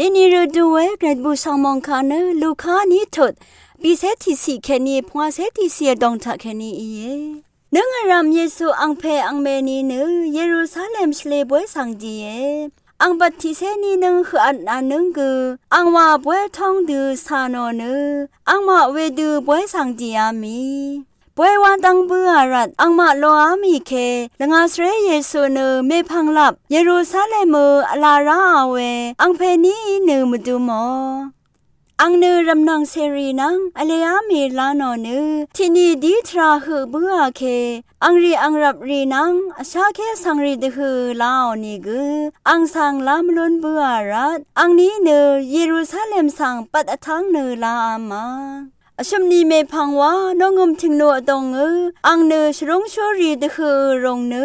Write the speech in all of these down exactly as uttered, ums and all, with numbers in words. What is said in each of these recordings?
Ini rø dø we Gvray bù shv̀ng mòngkà nø Luka ní tut, bìcé tiqciq kèní pvngwàcé tiqciq vdòng taq kèní íe. Nǿng vrv̀m Yesu angpè angmèní nø Yerusalem shvlē bóy svng dìe. Ang bvt tiqcé ní nǿng høq vtnà nǿng gø, angwà bóy tóng dø cà nò nø, angmaq wedø bóy svng dìá mì. Bóy wá dv́ng bǿà rvt angmaq loá mì ke, lvngà svré Yesu nø mèpv̀ng lap Yerusalem ø vla ráà we, angpè níí nø mvdúmò. Ang nø rv̀mnv̀ng cèrì nv́ng vleá mì la nò nø, tiqni dí tvrà høq bǿà ke, ang rì ang rvp rì nv́ng vsháké vsvng rì dvhø̀ laò nìgø, ang svng lá mvlún bǿà rvt, angní nø Yerusalem svng bvt vtv́ng nø laá ma. Vshø̀m ni mèpv̀ng wá nongø̀m tìngnù vdòngø, ang nø shvrúngshúrì dvhø̀ rùng nø,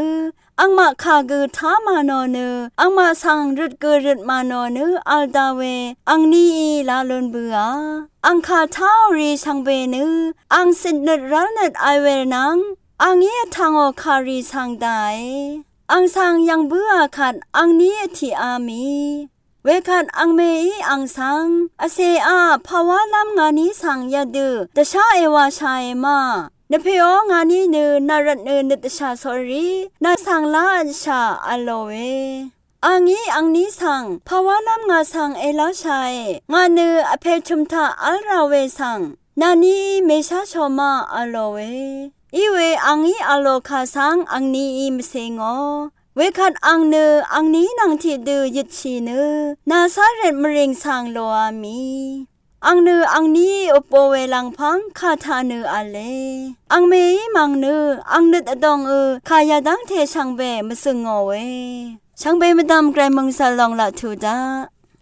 angmaq kà gø tá mà nò nø, angmaq svng røt gø røt mà nò nø, vl da we, angníí lá lún bǿà. Ang kà táò rì shvngbe nø, ang citnøt rálnøt ai we nvng, angí vtv̀ngò kàrì svng dàe. Ang svng yv̀ng bǿà kvt, angní vtiqá mì. Wekvt angmèí ang svng, vcèá, pàwálv́m ngàní svng yadø, dvshá èwàshàe ma. Nvpèó ngàní nø, nà rvt nø nøt dvshà soqrì, nà svng lá vtshà v̄lòe. Angí angní svng, pàwálv́m ngà svng èláshàe, ngà nø vpè chø̀m taq v́l rà we svng, nàníí mèsháshò ma v̄lòe. Iwe angí v̄lò kà svng angníí mvcē ngò. Wekvt ang nø angní nvng tiqdø yøtshì nø, Nazaret mvrìng svng lòá mì. Ang nø angníí vpo we lv̀ngpv́ng kà taq nø v̄le. Angmèí mv̀ng nø, ang nøt vdòngø, kà yadv́ngte shvngbe mvzø̀ngòe. Shvngbe mvdv̀m Gvray mø̀ngzv̀l lòng laq tuq daq.